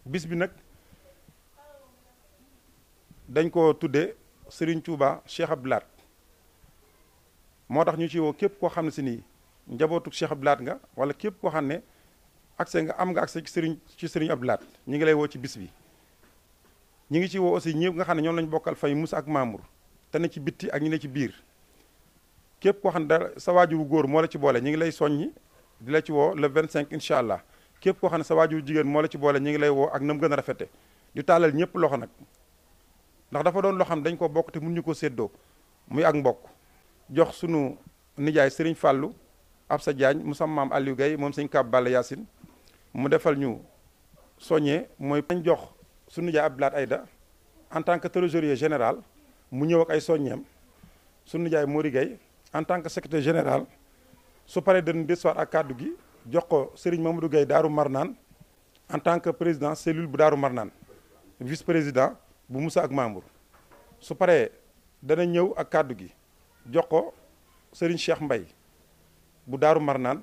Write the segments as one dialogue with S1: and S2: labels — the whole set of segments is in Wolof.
S1: bis bi nag dañ ko tuddee Serigne Touba Cheikh Abdou Lahad moo tax ñu ci woo képp koo xam ne si nii njabootu Cheikh Abdou Lahad nga wala képp koo xam ne accès nga am nga accès ci Serigne Abdou Lahad ñi ngi lay woo ci bis bi. ñi ngi ci woo aussi ñëpp nga xam ne ñoom lañ bokkal fay Moussa ak Mamour te ne ci bitti ak ñi ne ci biir képp koo xam ne dara sa waajuru góor moo la ci boole ñi ngi lay soññi di la ci woo le 25 incha allah képp koo xam ne sa waajuru jigéen moo la ci boole ñi ngi lay woo ak nam gën a rafete di tàllal ñëpp loxo nag ndax dafa doon loo xam dañ ko bokk te mun ñu ko séddoo muy ak mbokk jox sunu nijaay Serigne Fallou Absa Diagne mu sam maam Aliou Gueye moom sëñ Kab Balla Yacine mu defal ñu soññee mooy dañ jox sunu nijaay Abdou Lahad Aïda en tant que trésorier général mu ñëw ak ay soññeem sunu nijaay Mori Gueye en tant que secrétaire général su paree dañu desuwaat ak kàddu gi jox ko Serigne Mamadou Gueye Daaru Marnaan en tant que président cellule bu Daaru Marnaan vice président bu Moussa ak Mamour su paree dana ñëw ak kàddu gi jox ko Serigne Cheikh Mbaye bu Daaru Marnaan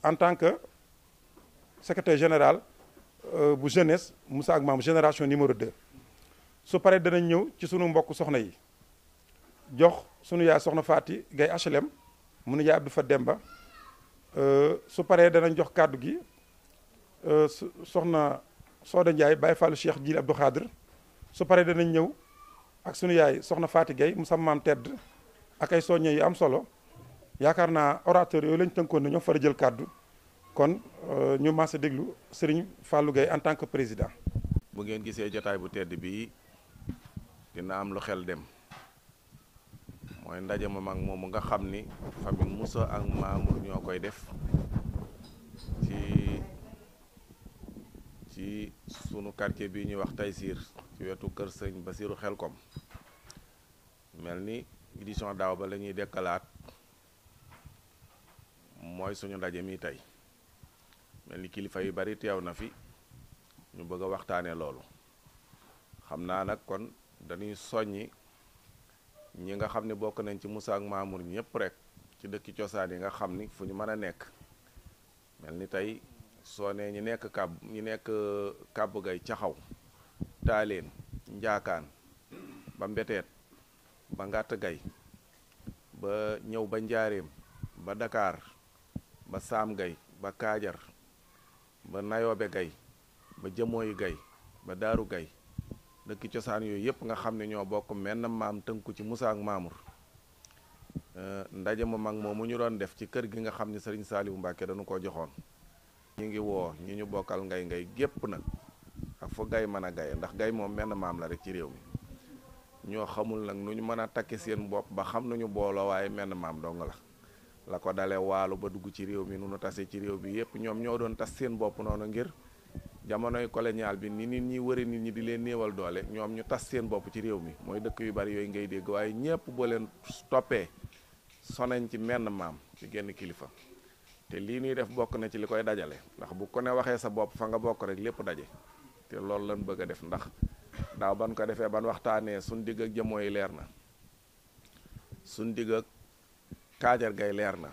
S1: en tant que secrétaire général bu jeunesse Moussa ak Mamour génération numéro 2 su paree danañ ñëw ci sunu mbokk soxna yi jox sunu yaay soxna Faati Gay HLM mu nu yaay Abdou Fa Demba su paree danañ jox kàddu gi soxna Sooda Ndiaye Baye Fallou Cheikh Jili Abdou Khadr su paree danañ ñëw ak sunu yaay soxna Faati Gay mu sam maam tedd ak ay soññe yu am solo yaakaar naa orateur yooyu lañ tënkoon na ñoo fara jël kàddu kon ñu mas a déglu Serigne Fallou Gueye en tant que président.
S2: bu ngeen gisee jotaay bu tedd bii dina am lu xel dem mooy ndaje ma mag moomu nga xam ni famille Moussa ak Mamour ñoo koy def ci sunu quartier bi ñuy wax Taysir ci wetu kër sëñ Basiru Xelkom mel ni édition daaw ba la ñuy dekkalaat mooy suñu ndaje mi tey mel ni kilifa yu bari teew na fi ñu bëgg a waxtaanee loolu xam naa nag kon dañuy soññi ñi nga xam ne bokk nañ ci Moussa ak Mamour ñëpp rek ci dëkki cosaan yi nga xam ni fu ñu mën a nekk mel ni tey soo nee ñi nekk kàbb gay caxaw taaleen njaakaan ba mbeteet ba ngàtt gay ba ñëw ba njaareem ba Dakar ba saam gay ba kaajar ba nayoobe gay ba jëmooyi gay ba daaru gay dëkki cosaan yooyu yëpp nga xam ne ñoo bokk menn maam tënku ci Moussa ak Mamour ndaje mu mag moomu ñu doon def ci kër gi nga xam ne Serigne Saliou Mbacke dañu ko joxoon ñu ngi woo ñi ñu bokkal ngay gépp nag ak fu gay mën a gaye ndax gay moom menn maam la rek ci réew mi ñoo xamul nag nu ñu mën a takki seen bopp ba xam nañu booloo waaye menn maam dong la ko dalee waalo ba dugg ci réew mi nu tase ci réew bi yëpp ñoom ñoo doon tas seen bopp noonu ngir jamonoy colonial bi ni nit ñi wëri nit ñi di leen néewal doole ñoom ñu tas seen bopp ci réew mi mooy dëkk yu bari yooyu ngay dégg waaye ñëpp boo leen toppee sonañ ci menn maam ci genn kilifa te lii ñuy def bokk na ci li koy dajale ndax bu ko ne waxee sa bopp fa nga bokk rek lépp daje te loolu lañ bëgg a def ndax daaw ban ko defee ban waxtaanee suñ digg ak jëmoo yi leer na suñ digg ak kaajar gay leer na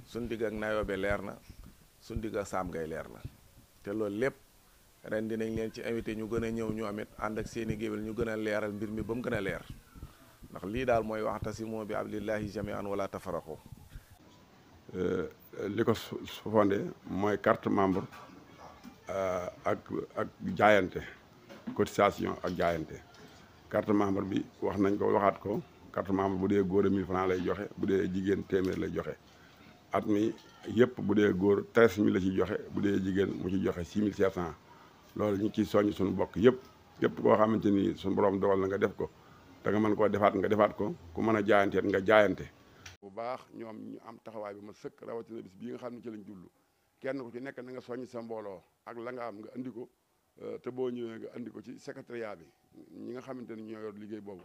S2: suñ digg ak nayoobe leer na suñ digg ak saam gay leer na te loolu lépp ren dinañ leen ci invité ñu gën a ñëw ñu amit ànd ak seeni géwél ñu gën a leeral mbir mi ba mu gën a leer ndax lii daal mooy waxtasimu bi hablillahi jami'an wala tafarraqu
S3: li ko fondé mooy carte membre ak jaayante cotisation ak jaayante carte membre bi wax nañ ko waxaat ko carte membre bu dee góor 1000 francs lay joxe bu dee jigéen téeméer lay joxe at mi yëpp bu dee góor 13000 la ci joxe bu dee jigéen mu ci joxe 6700 loolu ñu ngi ciy soññ suñu bokk yëpp koo xamante ni suñu borom dogal na nga def ko te nga mën koo defaat nga defaat ko ku mën a jaayanteet nga jaayante. bu baax ñoom ñu am taxawaay bi ma sëkk rawatina bis bii nga xam ne ci lañ jullu kenn ku ci nekk na nga soññ sa mbooloo ak la nga am nga andi ko te boo ñëwee nga andi ko ci secrétariat bi ñi nga xamante ni ñoo yor liggéey boobu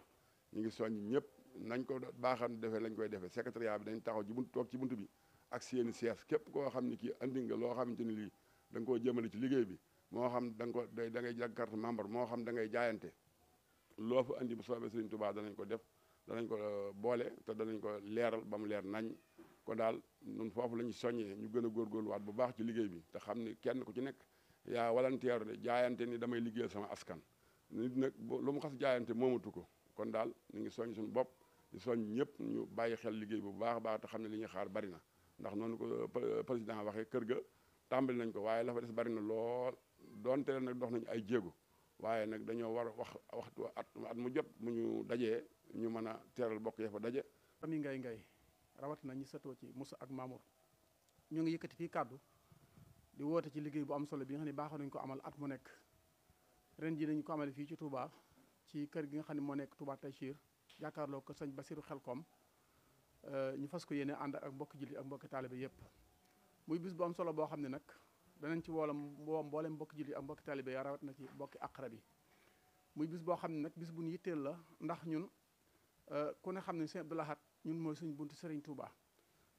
S3: ñu ngi soññ ñëpp nañ ko baaxam defee lañ koy defee secrétariat bi dañ taxaw ci bunt toog ci bunt bi ak seeni siège képp koo xam ne kii andi nga loo xamante ni lii da nga koo jëmale ci liggéey bi moo xam da nga ko da ngay jag carte membre moo xam da ngay jaayante loo fa andi bu soobee Sëriñ Tuubaa danañ ko def danañ ko boole te danañ ko leeral ba mu leer nañ ko daal ñun foofu la ñu soññee ñu gën a góorgóorluwaat bu baax ci liggéey bi te xam ni kenn ku ci nekk yaa volontaire de jaayante ni damay liggéeyal sama askan nit nag lu mu xas jaayante moomatu ko kon daal ñu ngi soñ suñu bopp di soñ ñëpp ñu bàyyi xel liggéey bu baax a baax te xam ne li ñuy xaar bari na ndax noonu ko président waxee kër ga tàmbali nañ ko waaye la fa des bari na lool doonte nag dox nañu ay jéego waaye nag dañoo war a waxtu at mu jot mu ñu dajee ñu mën a teeral bokk ya fa daje.
S4: famille Ngaye Ngaye rawatina ñi satoo ci Moussa ak Mamour ñu ngi yëkkati fii kàddu di woote ci liggéey bu am solo bi nga xam ne baaxoo nañu ko amal at mu nekk ren ji nañu ko amale fii ci Touba ci kër gi nga xam ne moo nekk Touba Taychir jàkkaarloo ko sëñ Basiru Xelkom ñu fas ko yéene ànd ak mbokki julli ak mbokki taalibe yépp muy bis bu am solo boo xam ne nag danañ ci mboolem mbokki julli ak mbokki taalibe ya rawat na ci mbokki aqrab yi muy bis boo xam ne nag bis bu ñu yitteel la ndax ñun ku ne xam ne sëñ Abdou Lahad ñun mooy suñ buntu Serigne Touba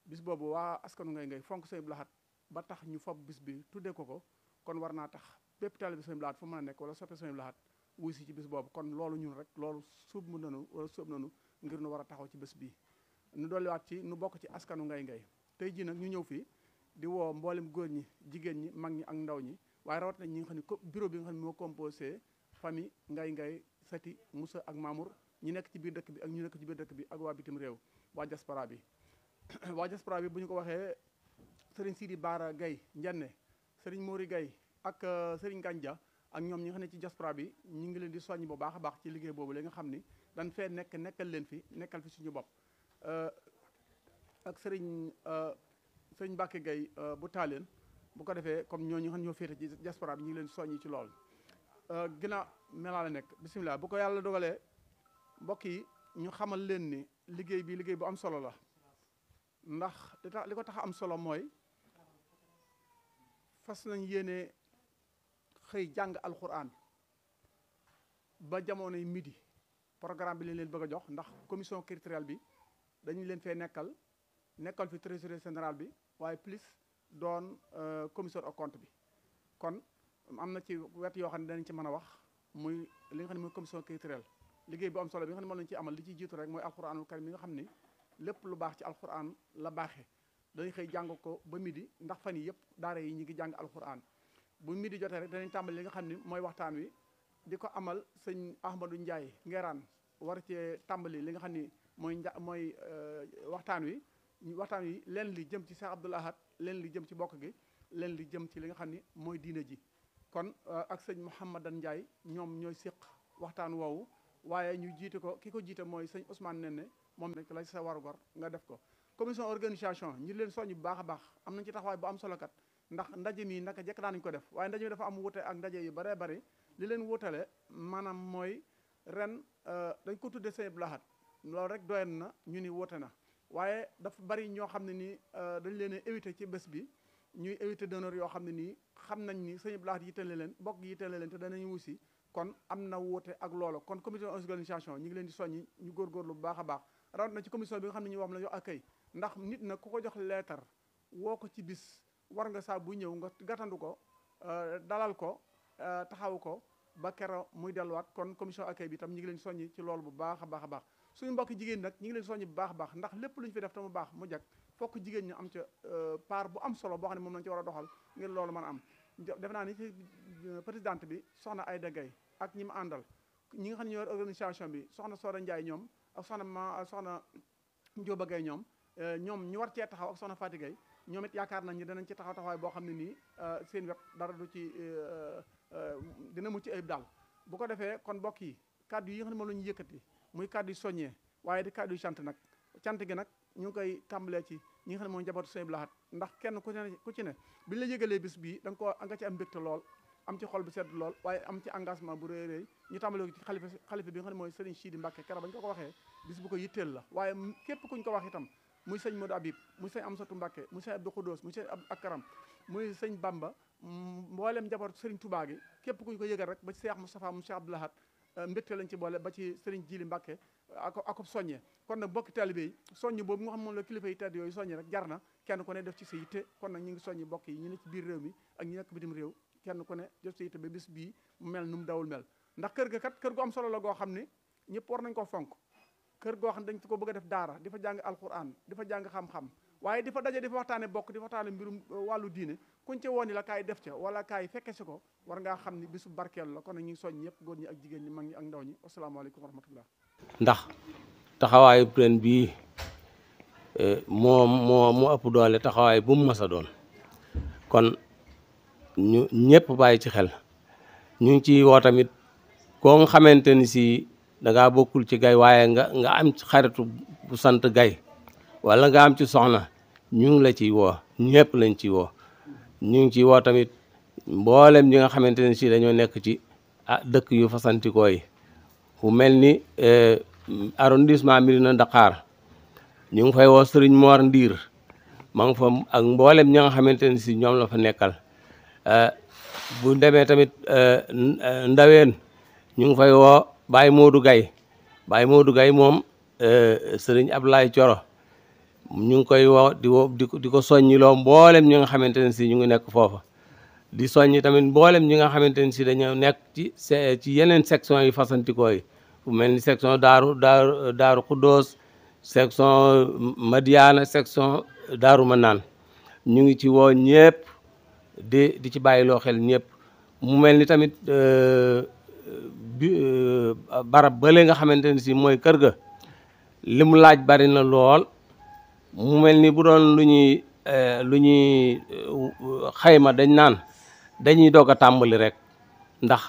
S4: bis boobu waa askanu Ngaye Ngaye fonk sëñ Abdou Lahad ba tax ñu fob bis bi tuddee ko kon war naa tax bépp taalibe sëñ Abdou Lahad fu mën a nekk wala soppe sëñ Abdou Lahad wuy si ci bis boobu kon loolu ñun rek loolu sóob nanu ngir nu war a taxaw ci bés bii nu dolliwaat ci nu bokk ci askanu Ngaye Ngaye tey jii nag ñu ñëw fii di woo mboolem góor ñi jigéen ñi mag ñi ak ndaw ñi waaye rawat nañ ñi nga xam ne bureau bi nga xam ne moo composé famille Ngaye Ngaye Sati Moussa ak Mamour ñi nekk ci biir dëkk bi ak ñu nekk ci biir dëkk bi ak waa bitim réew waa diaspora bi waa diaspora bi bu ñu ko waxee Serigne Sidi Bara Gaye Njenne Serigne Mori Gaye ak Serigne Ganja ak ñoom ñi nga xam ne ci diaspora bi ñu ngi leen di soññ bu baax a baax ci liggéey boobu la nga xam ni dañ fee nekkal leen fi nekkal fi suñu bopp ak Serigne Mbacke Gaye bu taaleen bu ko defee comme ñooñu xam ñoo féete ci diaspora bi ñu ngi leen di soññi ci lool ginnaaw melaa la nekk bisimilah bu ko yàlla dogalee mbokk yi ñu xamal leen ni liggéey bi liggéey bu am solo la ndax li ko tax am solo mooy fas nañ yéene xëy jàng alxuraan ba jamonoy midi programme bi leen bëgg a jox ndax commission culturelle bi dañu leen fee nekkal fi trésorier général bi waaye plus doon commissaire au compte bi kon am na ci wet yoo xam ne danañ ci mën a wax muy li nga xam ne mooy commission culturelle liggéey bu am solo bi nga xam ne moom lañu ci amal li ci jiitu rek mooy alxuraanul karim bi nga xam ni lépp lu baax ci alxuraan la baaxee dañuy xëy jàng ko ba midi ndax fan yi yëpp daara yi ñu ngi jàng alxuraan bu midi jotee rek danañ tàmbali li nga xam ni mooy waxtaan wi di ko amal sëñ Ahmadou Ndiaye Ngeeraan war cee tàmbali li nga xam ni mooy waxtaan wi leen li jëm ci Cheikh Abdou Lahad leen li jëm ci bokk gi leen li jëm ci li nga xam ni mooy diina ji kon ak sëñ Mouhamadan Ndiaye ñoom ñooy séq waxtaan woowu waaye ñu jiite ko ki ko jiite mooy sëñ Ousmane Nene moom rek la sa warugar nga def ko commission organisation ñi leen soññ bu baax a baax am nañ ci taxawaay bu am solo kat ndax ndaje mi naka jekk daanañu ko def waaye ndaje mi dafa am wute ak ndaje yu baree bari li leen wutale maanaam mooy ren dañ ko tuddee sëñ Abdou Lahad loolu rek doyen na ñu ni wute na waaye dafa bari ñoo xam ne nii dañ leen a éviter ci bés bi ñuy éviter d'honneur yoo xam ne nii xam nañ ni sëñ Abdou Lahad yittale leen bokk yittale leen te danañu wusi kon am na wuute ak loolu kon comité organisation ñu ngi leen di soññi ñu góorgóorlu bu baax a baax rawat na ci commission bi nga xam ne ñu wax la yo akay ndax nit na ku ko jox leetar woo ko ci bis war nga saa bu ñëw nga gàttandu ko dalal ko taxaw ko ba kero muy delluwaat kon commission accueil bi tam ñu ngi leen soññi ci loolu bu baax a baax a baax suñu mbokki jigéen nag ñu ngi leen soññi bu baax a baax ndax lépp lu ñu fi def te mu baax mu jag fokk jigéen ñu am ca part bu am solo boo xam ne moom lañu ci war a doxal ngir loolu mën a am def naa ni ci présidente bi soxna Aïda Gaye ak ñi mu àndal ñi nga xam ne ñoo organisation bi soxna Soda Ndiaye ñoom ak soxna Njóoba Gaye ñoom ñu war cee taxaw ak soxna Fati Gaye ñoom it yaakaar nañ ni danañ ci taxawaay boo xam ne nii seen wet dara du ci dina mucc ayib daal bu ko defee kon mbokk yi kàddu yi nga xam ne moom la ñu yëkkati muy kàddu yu soññee waaye di kàddu yu cant nag cant gi nag ñu ngi koy tàmbalee ci ñi nga xam ne mooy njabootu Sëñ Abdou Lahad ndax kenn ku ci ne bi ñu la yëgalee bis bii da nga ci am mbégte lool am ci xol bu sedd lool waaye am ci engagement bu rëy rëy ñu tàmbalee ko ci xalifa bi nga xam ne mooy Serigne Sidi Mbacke keroog ba ñu ko waxee bis bu ko yitteel la waaye képp kuñ ko wax itam muy sëñ Modou Habib muy sëñ Amsatou Mbacke muy sëñ Abdou Khoudoss muy sëñ Abdou Akaram muy sëñ Bamba mboolem njabootu Serigne Touba gi képp kuñ ko yëgal rek ba ci Cheikh Moustapha mu Cheikh Abdou Lahad mbégte lañ ci boole ba ci Serigne Djili Mbacke ak soññee kon nag bokki taalibe yi soññ boobu nga xam moom la kilifa yi tedd yooyu soññi rek jar na kenn ku ne def ci sa yitte kon nag ñu ngi soññi bokk yi ñu ne ci biir réew mi ak ñi nekk bitim réew kenn ku ne def sa yitte ba bis bii mu mel nu mu dawul mel ndax kër ga kat kër gu am solo la goo xam ne ñëpp war nañ ko fonk kër goo xam ne dañ ko bëgg a def daara di fa jàng alquran di fa jàng xam-xam waaye di fa daje di fa waxtaane bokk di fa waxtaane mbirum wàllu diine kuñ ca woon ni la kaay def ca wala kaay fekke si ko war ngaa xam ni bisu barkeelu la kon nag ñu ngi soññ ñëpp góor ñi ak jigéen ñi mag ñi ak ndaw ñi asalaamaaleykum wa rahmatullah.
S5: ndax taxawaayu ren bii moo ëpp doole taxawaay bu mu mës a doon kon ñu ñëpp bàyyi ci xel ñu ngi ciy woo tamit koo nga xamante ni si da ngaa bokkul ci gay waaye nga am ci xaritu bu sant gay wala nga am ci soxna ñu ngi la ciy woo ñëpp lañ ciy woo ñu ngi ciy woo tamit mboolem ñi nga xamante ne si dañoo nekk ci dëkk yu fasantikoo yi fu mel ni arrondissement Médina Dakhar ñu ngi fay woo Serigne Mor Ndiir ma ngi fa ak mboolem ñi nga xamante ne si ñoom la fa nekkal bu demee tamit Ndaween ñu ngi fay woo Baye Modou Gaye moom Serigne Ablaye Coro ñu ngi koy woo di ko soññiloo mboolem ñi nga xamante ne si ñu ngi nekk foofa di soññi tamit mboolem ñi nga xamante ne si dañoo nekk ci yeneen section yi fasantikoo yi fu mel ni section Daaru Xuddoos section Madiana section Daaru Manaan ñu ngi ci woo ñëpp di ci bàyyiloo xel ñëpp mu mel ni tamit barab bële nga xamante ne si mooy kër ga li mu laaj bari na lool mu mel ni bu doon lu ñuy xayma dañ naan dañuy doog a tàmbali rek ndax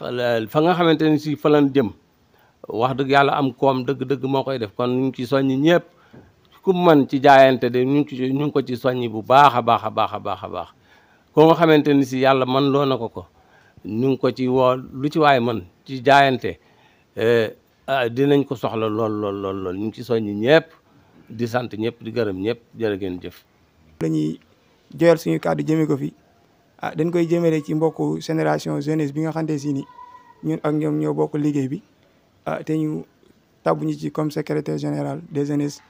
S5: fa nga xamante ne si fa lañ jëm wax dëgg yàlla am koom dëgg-dëgg moo koy def kon ñu ngi ci soññi ñëpp ku mën ci jaayante de ñu ngi ko ci soññi bu baax a baax a baax a baax a baax ko nga xamante ni si yàlla man loo na ko ñu ngi ko ci woo lu ci waay mën ci jaayante dinañ ko soxla lool ñu ngi ci soññi ñëpp di sant ñëpp di gërëm ñëpp jërë ngeen jëf.
S6: lañuy joyal suñu kàddu jëmee ko fi dañ koy jëmale ci mbokku génération jeunesse bi nga xamante si ni ñun ak ñoom ñoo bokk liggéey bi te ñu tabb ñu ci comme secrétaire général des jeunesses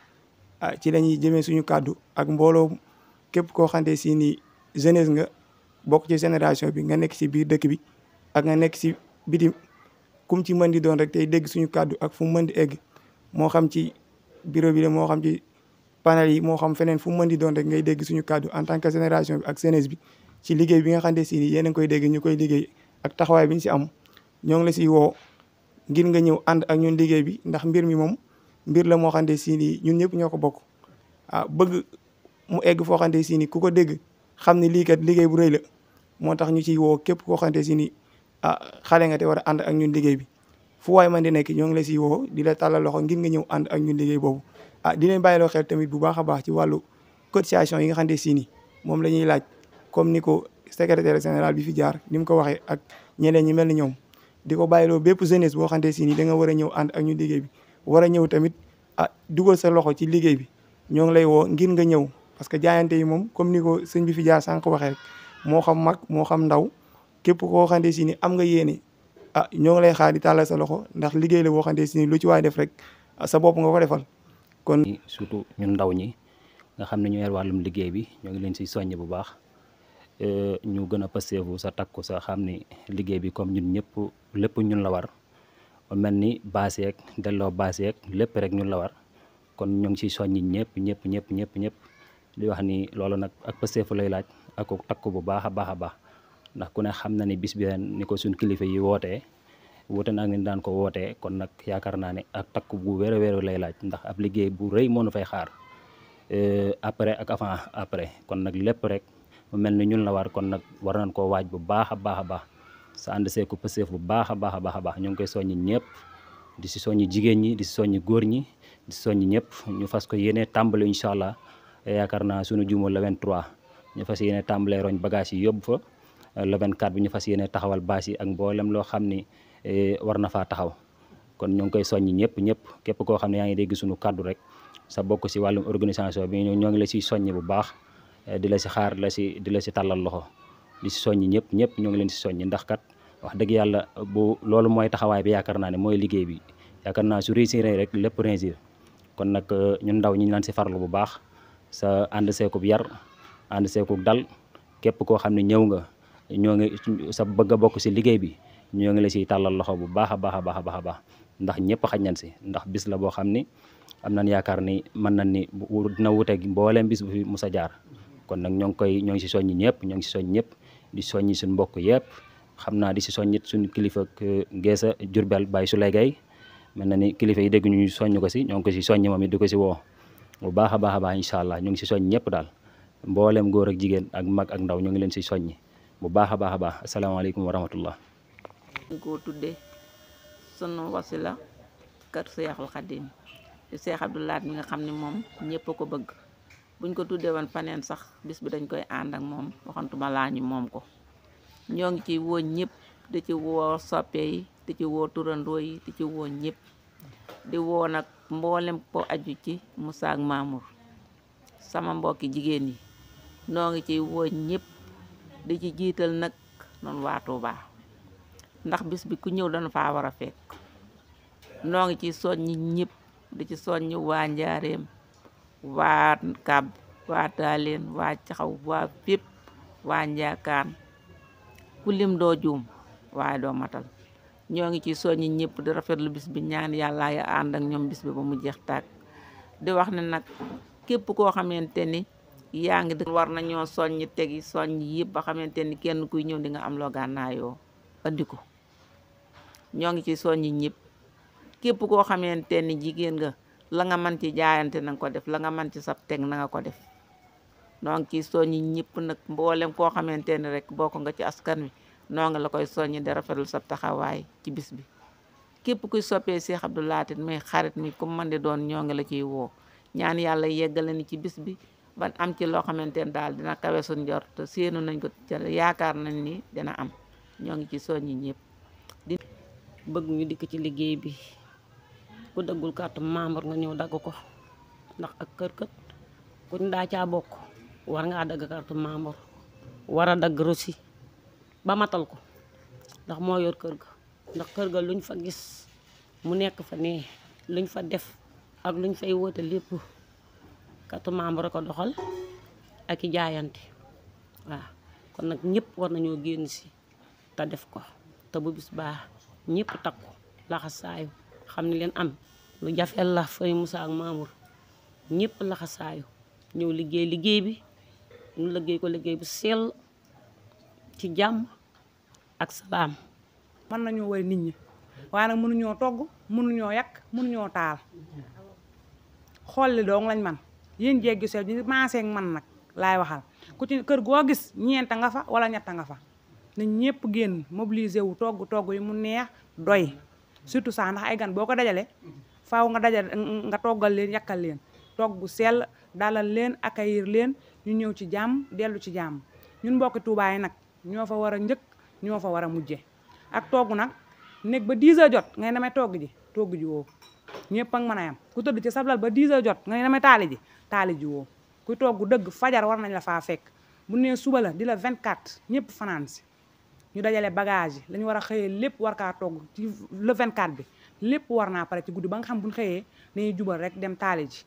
S6: ci la ñuy jëmee suñu kàddu ak mbooloo képp koo xamante si ni jeunesse nga bokk ci génération bi nga nekk si biir dëkk bi ak nga nekk si bitim kum ci mën di doon rek tey dégg suñu kàddu ak fu mu mën di egg moo xam ci bureau bi la moo xam ci panel yi moo xam feneen fu mu mën di doon rek ngay dégg suñu kàddu en tant que génération bi ak jeunesse bi ci liggéey bi nga xamante si ni yéen a ngi koy dégg ñu koy liggéey ak taxawaay bi ñu si am ñoo ngi la siy woo ngir nga ñëw ànd ak ñun liggéey bi ndax mbir mi moom mbir la moo xamante si ni ñun ñëpp ñoo ko bokk bëgg mu egg foo xamante si ni ku ko dégg xam ne lii kat liggéey bu rëy la moo tax ñu ciy woo képp koo xamante si ni xale nga te war a ànd ak ñun liggéey bi fu waay man di nekk ñoo ngi la siy woo di la tàllal loxo ngir nga ñëw ànd ak ñun liggéey boobu di leen bàyyiloo xel tamit bu baax a baax ci wàllu cotisation yi nga xamante si ni moom la ñuy laaj comme ni ko secrétaire général bi fi jaar ni mu ko waxee ak ñeneen ñi mel ni ñoom di ko bàyyiloo bépp jeunesse boo xamante si ni da nga war a ñëw ànd ak ñun liggéey bi war a ñëw tamit dugal sa loxo ci liggéey bi ñoo ngi lay woo ngir nga ñëw parce que jaayante yi moom comme ni ko sëñ bi fi jaar sànq waxee rek moo xam mag moo xam ndaw képp koo xamante si ni am nga yéene ñoo ngi lay xaar di tàllal sa loxo ndax liggéey la boo xamante si ni lu ci waay def rek sa bopp nga ko defal kon
S7: surtout ñun ndaw ñi nga xam ne ñu yor wàllum liggéey bi ñoo ngi leen si soññ bu baax ñu gën a pasteefu sa takku sa xam ni liggéey bi comme ñun ñëpp lépp ñun la war mel ni baas yeeg delloo baas yeeg lépp rek ñun la war kon ñoo ngi siy soññi ñëpp di wax ni loolu nag ak pasteefu lay laaj ak takku bu baax a baax ndax ku ne xam na ni bis bi ren ni ko suñ kilifa yi wootee woote na ak ni daan ko wootee kon nag yaakaar naa ne ak takku bu wér a wér lay laaj ndax ab liggéey bu rëy moo nu fay xaar après ak avant après kon nag lépp rek mu mel ni ñun la war kon nag war nañ koo waaj bu baax a baax sa ànd seeku pasteef bu baax a baax ñu ngi koy soññi ñëpp di si soññi jigéen ñi di si soññi góor ñi di si soññi ñëpp ñu fas ko yéene tàmbali incha allah yaakaar naa suñu juumo le 23 ñu fas yéene tàmbalee roñ bagage yi yóbbu fa le 24 bi ñu fas yéene taxawal bâche yi ak mboolem loo xam ni war na faa taxaw kon ñu ngi koy soññi ñëpp képp koo xam ne yaa ngi dégg suñu kaddu rek sa bokk si wàllum organisation bi ñoo ngi la siy soññi bu baax di la si xaar di la si tàllal loxo di si soññi ñëpp ñoo ngi leen si soññi ndax kat wax dëgg yàlla bu loolu mooy taxawaay bi yaakaar naa ne mooy liggéey bi yaakaar naa su réussir rek lépp réussir kon nag ñun ndaw ñi ñu laan si farlu bu baax sa ànd seekub yar ànd seekub dal képp koo xam ne ñëw nga ñoo ngi sa bëgg a bokk si liggéey bi ñoo ngi la siy tàllal loxo bu baax a baax ndax ñëpp xaj nañ si ndax bis la boo xam ni am nañ yaakaar ni mën nañ ni dina wuteeg mbooleem bis bu fi musa jaar kon nag ñoo ngi si soññi ñëpp ñoo ngi si soññ ñëpp di soññi suñu mbokk yëpp xam naa di si soññit suñu kilifa Geesa Jurbel Baye Souley Gaye mel na ni kilifa yi dégg ñu soññ ko si ñoo ngi ko si soññ moom it di ko si woo bu baax a baax incha allah ñu ngi si soññ ñëpp daal mbooleem góor ak jigéen ak mag ak ndaw ñu ngi leen si soññi bu baax a baax asalaamaaleykum wa rahmatullah.
S8: ñu ko tuddee sunu wasila kër Seexul Xadim di Seex Abdou Lahad mi nga xam ne moom ñëpp ko bëgg buñ ko tuddee woon faneen sax bis bi dañ koy ànd ak moom waxantuma laa ñu moom ko ñoo ngi ci woo ñëpp di ci woo soppe yi di ci woo turandoo yi di ci woo ñëpp di woo nag mboolem ko aju ci Moussa ak Mamour sama mbokki jigéen yi noo ngi ci woo ñëpp di ci jiital nag noonu waa Touba ndax bis bi ku ñëw dana faa war a fekk noo ngi ci soññi ñëpp di ci soññi waa Njaareem waa Kab waa Taaleen waa Caxaw waa fépp waa Njaakaan ku lim doo juum waaye doo matal ñoo ngi ci soññi ñëpp di rafetlu bis bi ñaan yàlla ya ànd ak ñoom bis bi ba mu jeex tàkk di wax ne nag képp koo xamante ni yaa ngi war nañoo soññi tegi soññi yëpp ba xamante ni kenn kuy ñëw di nga am loo gànnaayoo andi ko ñoo ngi ci soññi ñëpp képp koo xamante ni jigéen nga la nga mën ci jaayante na nga ko def la nga mën ci sab teg na nga ko def noo ngi ci soññi ñëpp nag mboolem koo xamante ni rek bokk nga ci askan wi noo nga la koy soññi di rafetlu sab taxawaay ci bis bi képp kuy soppee Seex Abdou Lahad muy xarit mi ku mën di doon ñoo ngi la ciy woo ñaan yàlla yeggale ni ci bis bi ban am ci loo xamante ni daal dina kawe suñ njort te séenu nañ ko yaakaar nañ ni dina am ñoo ngi ci soññi ñëpp di
S9: bëgg ñu dikk ci liggéey bi ku daggul carte membre nga ñëw dagg ko ndax ak kër kët kuñ daa caa bokk war ngaa dagg carte membre war a dagg reçu ba matal ko ndax moo yor kër ga ndax kër ga luñ fa gis mu nekk fa ne luñ fa def ak luñ fay woote lépp carte membre ko doxal ak i jaayante waaw kon nag ñëpp war nañoo génn si te def ko te bu bis baax ñëpp takku laxasaayu xam ne leen am lu jafeel la fay Moussa ak Mamour ñëpp laxasaayu ñëw liggéey bi ñu liggéey ko liggéey bu sell ci jàmm ak salaam.
S10: mën nañoo way nit ñi waaye nag mënuñoo togg mënuñoo yàq mënuñoo taal xool li doong lañ man yéen jéggi sew ji maaseeg man nag laay waxal ku ci kër goo gis ñeenta nga fa wala ñetta nga fa nañ ñëpp génn mobilisé wu togg yi mu neex doy surtout sax ndax ay gan boo ko dajale faaw nga toggal leen yàkkal leen togg bu sell dalal leen accueillir leen ñu ñëw ci jàmm dellu ci jàmm ñun mbokki Touba yi nag ñoo fa war a njëkk ñoo fa war a mujje ak togg nag nekk ba 10 heures jot ngay demee togg ji woo ñëpp ak mën a yam ku tëdd ci sablal ba 10 heures jot ngay demee taali ji woo ku togg dëgg fajar war nañ la faa fekk bu nee suba la di la 24 ñëpp fanaan si ñu dajale bagage yi lañu war a xëyee lépp war kaa togg ci le 24 bi lépp war naa pare ci guddi ba nga xam buñ xëyee dañuy jubal rek dem taali ji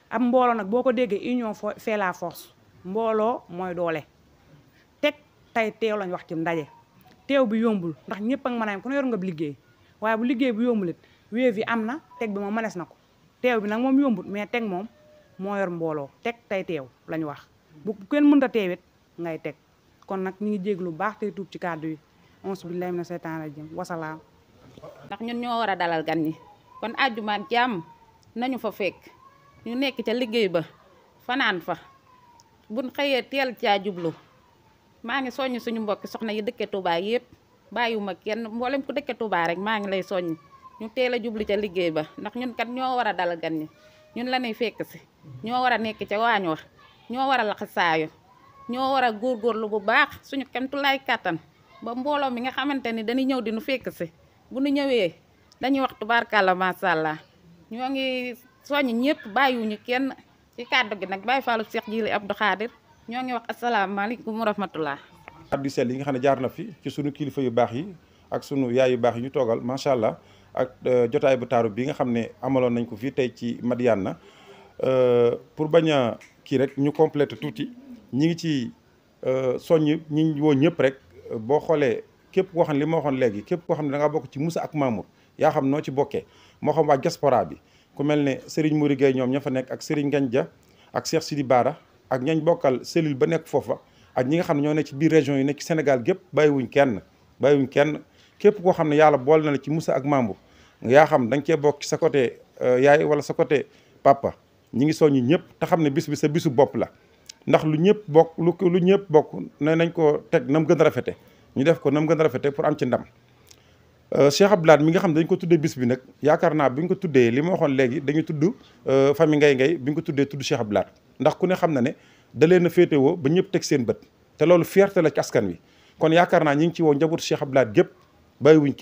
S10: ab mbooloo nag boo ko déggee union fait la force mbooloo mooy doole teg tey teew lañ wax ci ndaje teew bi yombul ndax ñëpp ak mën a yam ku ne yor nga liggéey waaye bu liggéey bi yombul it Wave yi am na teg bi moom mënees na ko teew bi nag moom yombul mais teg moom moo yor mbooloo teg tey teew lañu wax bu kenn mënta teewit ngay teg kon nag ñu ngi jéglu baax tey tuub ci kàddu yi auzu billaahi mina seytaani rajiim wasalaam.
S11: ndax ñun ñoo war a dalal gan ñi kon àjjuma ak jàmm nañu fa fekk ñu nekk ca liggéey ba fanaan fa buñ xëyee teel caa jublu maa ngi soññ suñu mbokki soxna yi dëkke Touba yëpp bàyyiwuma kenn mboolem ku dëkke Touba rek maa ngi lay soññ ñu teel a jublu ca liggéey ba ndax ñun kat ñoo war a dalal gan ñi ñun la ñuy fekk si ñoo war a nekk ca waañ wax ñoo war a laxasaayu ñoo war a góorgóorlu bu baax suñu kemtulaay kàttan ba mbooloo mi nga xamante ni dañuy ñëw di nu fekk si bu nu ñëwee dañuy wax tubaarkàlla macha allah ñoo ngi soññ ñëpp bàyyiwuñu kenn ci kàddu gi nag bàyyi faalu Cheikh Jili Abdou Khadir ñoo ngi wax asalaamaaleykum wa rahmatullah.
S1: kàddu sell yi nga xam ne jaar na fi ci sunu kilifa yu baax yi ak sunu yaay yu baax yi ñu toogal macha allah ak jotaay bu taaru bi nga xam ne amaloon nañ ko fii tey ci Madiyana pour bañ a kii rek ñu complété tuuti ñi ngi ci soññ ñi woo ñëpp rek boo xoolee képp koo xam ne li ma waxoon léegi képp koo xam ne da ngaa bokk ci Moussa ak Mamour yaa xam noo ci bokkee moo xam waa diaspora bi ku mel ne Serigne Mouri Gueye ñoom ña fa nekk ak Serigne Ngagne Dia ak Cheikh Sidi Bara ak ñañ bokkal cellule ba nekk foofa ak ñi nga xam ne ñoo nekk ci biir région yi nekk ci Sénégal gépp bàyyiwuñ kenn képp koo xam ne yàlla boole na la ci Moussa ak Mamour yaa xam da nga cee bokk ci sa côté yaay wala sa côté papa ñi ngi soññi ñëpp te xam ne bis bi sa bisu bopp la ndax lu ñëpp bokk lu ñëpp bokk ne nañ ko teg nam gën a rafete ñu def ko nam gën a rafete pour am ci ndam Cheikh Abdou Lahad mi nga xam ne dañ ko tuddee bis bi nag yaakaar naa bi ñu ko tuddee li ma waxoon léegi dañu tudd famille Ngaye Ngaye bi ñu ko tuddee tudd Cheikh Abdou Lahad ndax ku ne xam na ne da leen a féetewoo ba ñëpp teg seen bët te loolu fierté la ci askan wi kon yaakaar naa ñi ngi ci woo njabootu Cheikh Abdou Lahad gépp bàyyiwuñ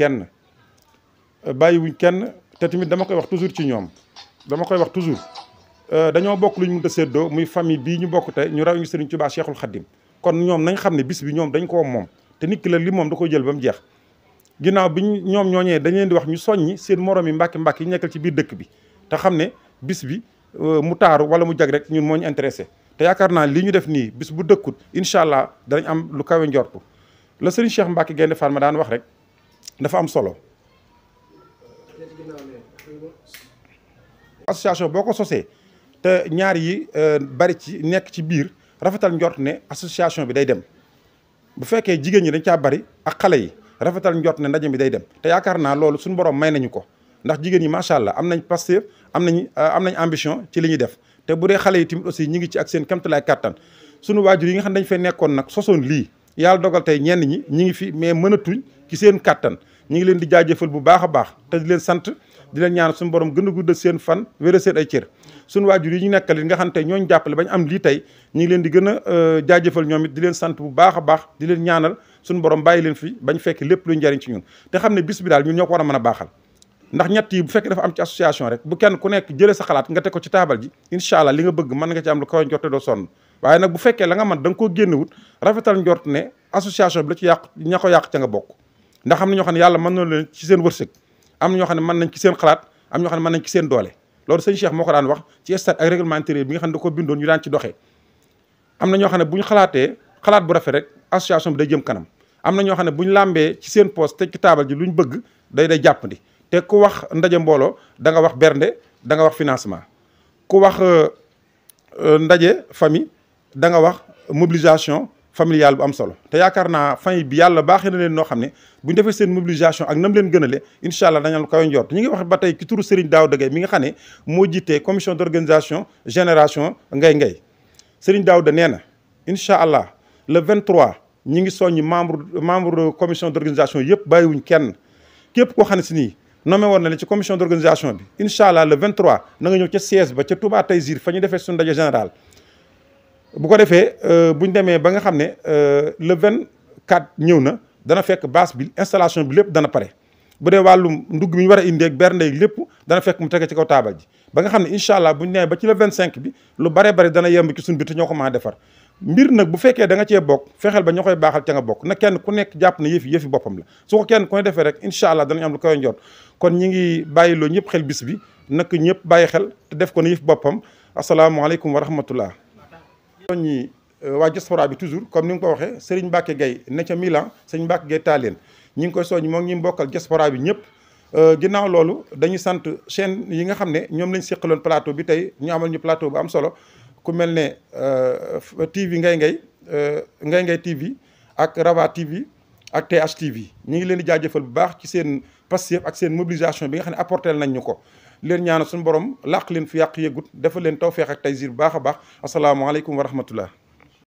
S1: kenn te tamit dama koy wax toujours ci ñoom dañoo bokk lu ñu mën a séddoo muy famille bii ñu bokk te ñu raw ñu Serigne Touba Cheikhul Khadim kon ñoom nañ xam ne bis bi ñoom dañ koo moom te nit ki la li moom da koy jël ba mu jeex ginnaaw bi ñoom ñooñee dañ leen di wax ñu soññi seen morom yi mbàkki yi nekkal ci biir dëkk bi te xam ne bis bi mu taaru wala mu jag rek ñun moo ñu intéressé te yaakaar naa li ñu def nii bis bu dëkkut incha allah danañ am lu kawe njortu la Serigne Cheikh Mbacke Gaïndé Fatma daan wax rek dafa am solo. association boo ko sosee te ñaar yi bari ci nekk ci biir rafetal njort ne association bi day dem bu fekkee jigéen ñi dañ caa bari ak xale yi rafetal njort ne ndaje bi day dem te yaakaar naa loolu suñu borom may nañu ko ndax jigéen ñi macha allah am nañ pasteur am nañ ambition ci li ñuy def te bu dee xale yi tamit aussi ñi ngi ci ak seen kamtalaay kàttan suñu waajur yi nga xam ne dañ fay nekkoon nag sosoon lii yàlla dogal tey ñenn ñi ngi fi mais mënatuñ ci seen kàttan ñi ngi leen di jaajëfal bu baax a baax te di leen sant di leen ñaan suñu borom gën a guddal seen fan wéral seen ay cër suñu waajur yi ñu nekkal li nga xam ne tey ñooñu jàppale bañ am lii tey ñu ngi leen di gën a jaajëfal ñoom it di leen sant bu baax a baax di leen ñaanal suñu borom bàyyi leen fi bañ fekk lépp luy njariñ ci ñun te xam ne bis bi daal ñun ñoo ko war a mën a baaxal ndax ñett yi bu fekkee dafa am ci association rek bu kenn ku nekk jëlee sa xalaat nga teg ko ci taabal ji incha allah li nga bëgg mën nga ci am lu kaw njort te doo sonn waaye nag bu fekkee la nga mën da nga koo génn wut rafetal njort ne association bi la ci yàq ña ko yàq ca nga bokk ndax am na ñoo xam ne yàlla mën na leen ci seen wërsëg am na ñoo xam ne mën nañ ci seen xalaat am ñoo xam ne mën nañ ci seen doole loolu sëñ Cheikh moo ko daan wax ci stade ak règlement intérieur bi nga xam ne da ko bindoon ñu daan ci doxee am na ñoo xam ne bu ñu xalaatee xalaat bu rafet rek association bi day jëm kanam am na ñoo xam ne bu ñu làmbee ci seen poste teg ci taabal ji lu ñu bëgg day jàppandi te ku wax ndaje mbooloo da nga wax bernde da nga wax financement ku wax ndaje famille da nga wax mobilisation familiale bu am solo te yaakaar naa famille bi yàlla baaxee na leen noo xam ne bu ñu defee seen mobilisation ak nam leen gënale incha allah dañu am kaw njort ñu ngi wax ba tey ki turu Serigne Daouda Gueye mi nga xam ne moo jiitee commission d'organisation génération Ngaye Ngaye Serigne Daouda nee na incha allah le 23 ñi ngi soññi membre commission d'organisation yëpp bàyyiwuñ kenn képp koo xam ne si nii nommé woon na leen ci commission d'organisation bi incha allah le 23 na nga ñëw ca siège ba ca Touba Taysir fa ñu defee suñu ndaje général bu ko defee bu ñu demee ba nga xam ne le 24 ñëw na dana fekk base bi installation bi lépp dana pare bu dee wàllum ndugg mi ñu war a indi ak bernde yi lépp dana fekk mu tege ci kaw taabal ji ba nga xam ne incha allah bu ñu demee ba ci le 25 bi lu bare dana yemb ci suñu biir te ñoo ko mën a defar mbir nag bu fekkee da nga cee bokk fexeel ba ñoo koy baaxal ca nga bokk na kenn ku nekk jàpp na yëfi boppam la su ko kenn ku ne defee rek incha allah danañ am lu koy njort kon ñi ngi bàyyi loo ñëpp xel bis bi nak ñëpp bàyyi xel te def ko ne yëfi boppam asalaamaaleykum wa rahmatullah ñi waa diaspora bi toujours comme ni nga ko waxee Serigne Mbacke Gueye ne ca Milan Serigne Mbacke Gueye taaleen ñi ngi koy soññ moom ñi mbokkal diaspora bi ñëpp ginnaaw loolu dañuy sant chaîne yi nga xam ne ñoom lañ séqaloon plateau bi tey ñu amal ñu plateau bu am solo ku mel ne TV Ngaye Ngaye TV ak Rava TV ak TH TV ñi ngi leen di jaajëfal bu baax ci seen passif ak seen mobilisation bi nga xam ne apporté nañ ñu ko leen ñaanal suñu borom làq leen fi yàq yëgut dafa leen tawfeex ak taysir bu baax a baax asalaamaaleykum wa rahmatullah